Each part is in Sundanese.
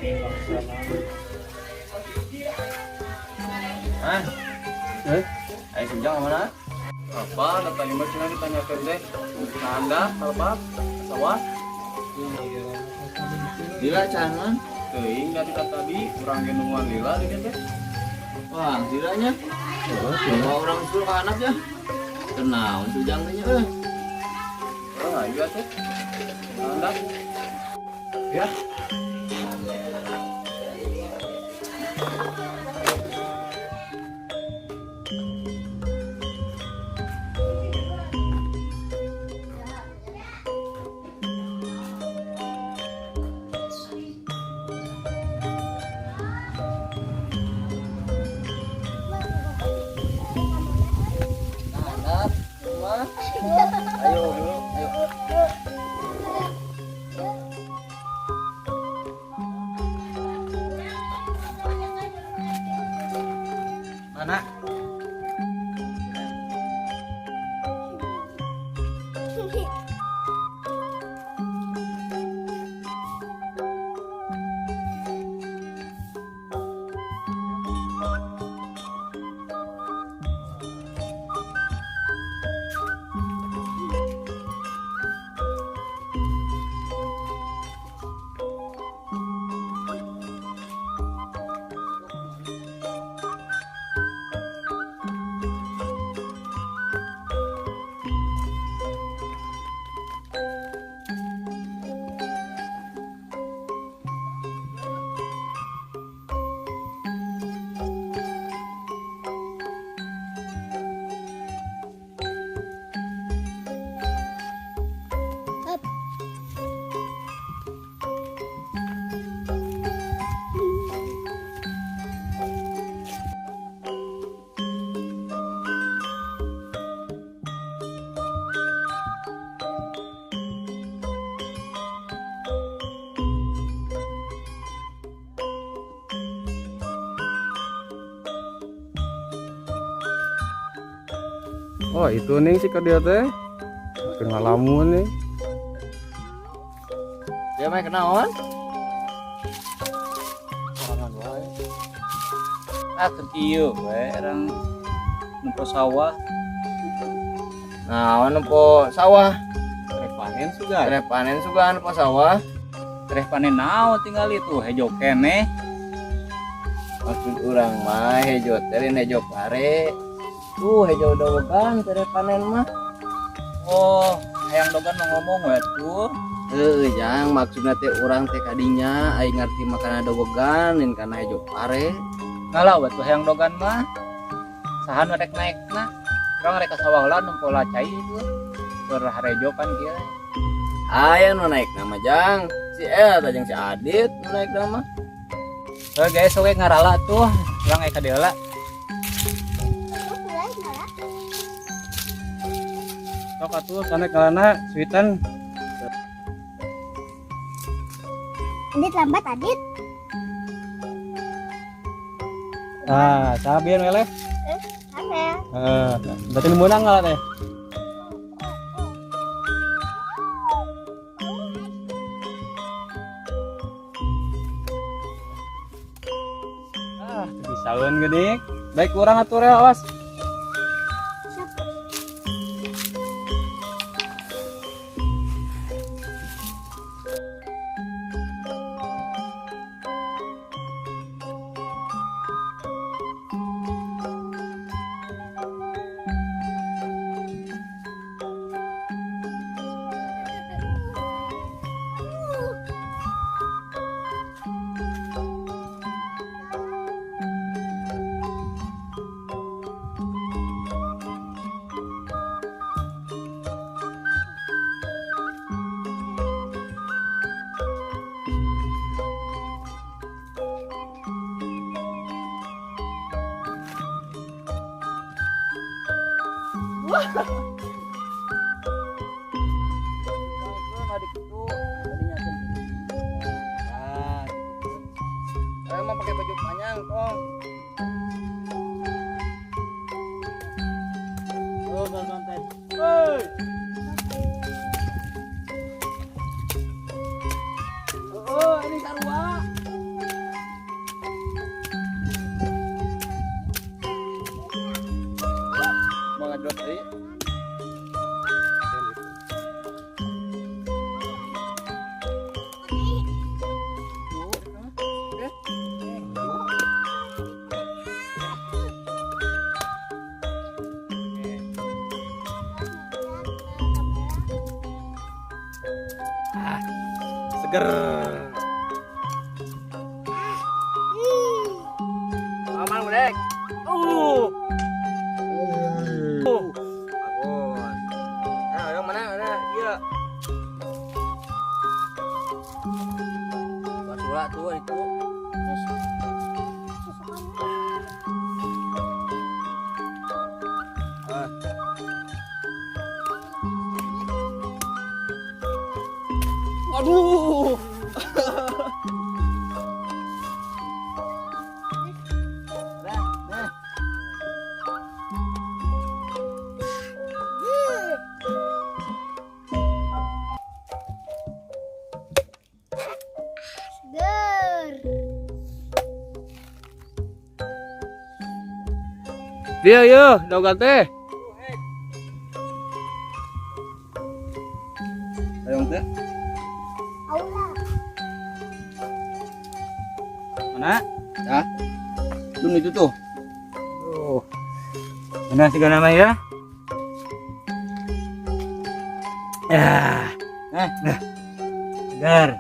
Ah, Eh, ayo senjang mana? Apa tadi mah cenah ditanyakeun teh. Nah, Anda kalbat sawah. Lila canan. Teuing da ti tadi urang ge nungguan lila di dieu teh. Wah, lilanya. Bawa orang sul ka anak ya. Kenaon sujang teh nya euy. Oh, ayo atuh. Anda. Ya. Anak, rumah. Ayo, ayo. Mana? Oh, itu nih si dia teh. Keur ngalamun nih. Dia mah kenaon? Sorangan wae. Ah, keur kieu we urang nempo sawah. Nah, nempo sawah. Rek panen sugan. Rek panen sugan nempo sawah. Rek panen naon tinggal itu hejo keneh. Maksud urang mah hejo teh lain hejo pare. Tuh hejo dogan tere panen mah. Oh, hayang dogan mau ngomong we tuh. Heuh, jang maksudna teh urang teh kadinya aing ngarti makana dogogan lain kana hejo pare. Ngalah we tuh hayang dogan mah. Saha nu rek naekna? Urang rek ka sawah heula nempo lah cai itu. Keur harejo pan kieu. Aya nu naek nama jang. Si eta jeung si Adit nu naek nama. Heuh guys, oke ngarala tuh. Urang aya ka dieu heula. Sok atuh sana kalana suitan. Adit lambat Adit. Nah, sabian weleh. Amel. Heeh, berarti nu meunang ngalah teh. Ah, teu bisaeun geuning. Baik kurang atuh rel, awas. Nah, saya mau pakai baju panjang, tong. Oh, konten. Woi. Oh, ini sarua. Oke. Ah, seger. Aman boleh. Bagus. Nah, yang mana? Ada iya. Basula tuh itu. Ah. Aduh. Nah. Seger. Dia yo, dogan teh. Ayo teh. Aula. Mana? Hah? Dun itu tuh. Oh. Mana sih nama ya? Ya. Nah, Nah. Segar.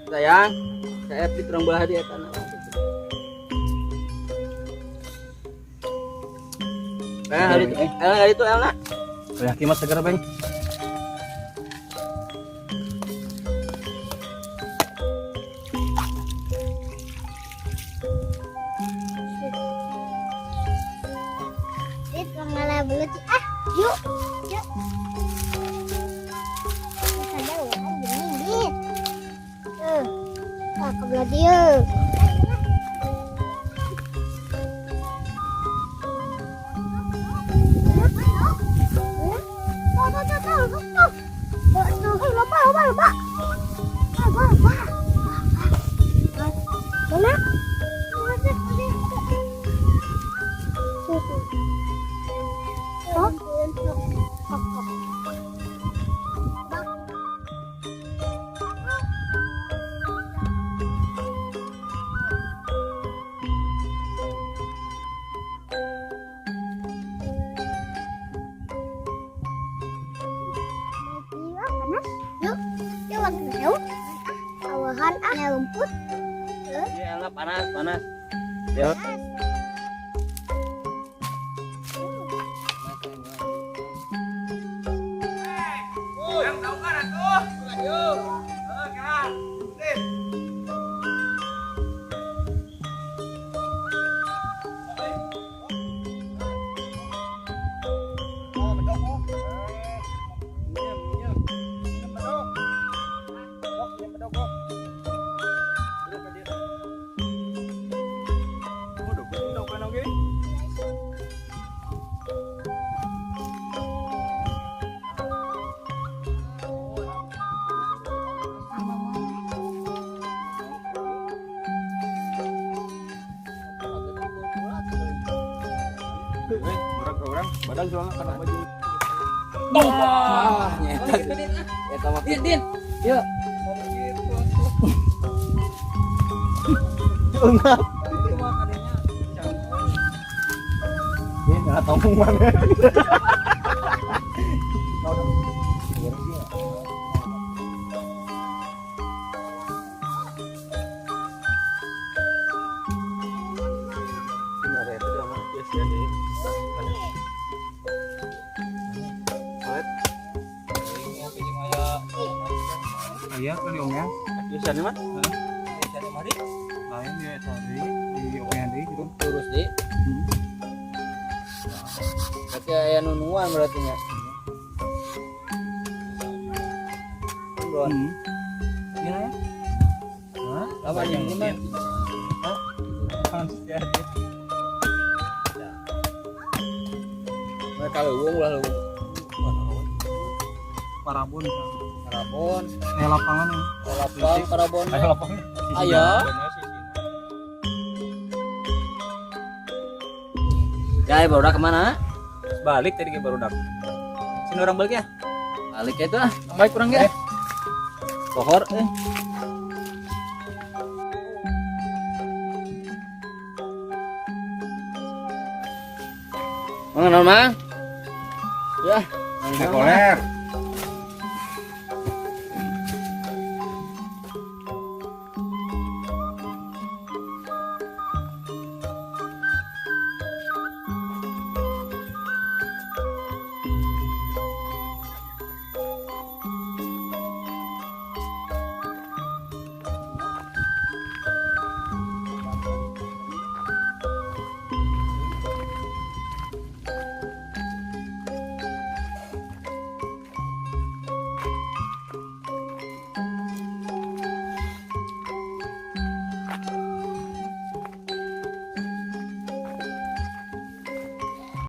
Sayang, saya di terang belah di eta. Eh, hari itu, hari itu Elna. Kayak kimas segar, Bang. Dit, ngalah belut ah. Yuk, yuk. Bisa jauh kan gini, Dit. Tuh. Ah, ke belah dia. Mana? Yuk, yuk waktu jauh. Awahan ah, rumput. Iya, Elna panas, panas. Ya. Orang badan soalnya karena baju. Wah, nyeta. Eta mah. Din, Din. Yuk. Itu mah kadenya. Ini nggak tahu mana. Aya kan di ongean. Bisa nih, Mas. Lain ya tadi di ongean deui gitu. Lurus di. Berarti aya nunuan berarti nya. Buruan. Iya ya. Hah? Lama ini mah. Hah? Ya. Mereka leuweung ulah leuweung. Parabon. Parabon, Aya lapangan ya. lapang parabon. Aya lapangan. Aya. Ya, barudak kemana? Balik tadi ke barudak. Sini orang balik ya? Balik itu ah. Yang baik kurang ya. Pohor eh. Mang, naon, Mang? Ya, Koler.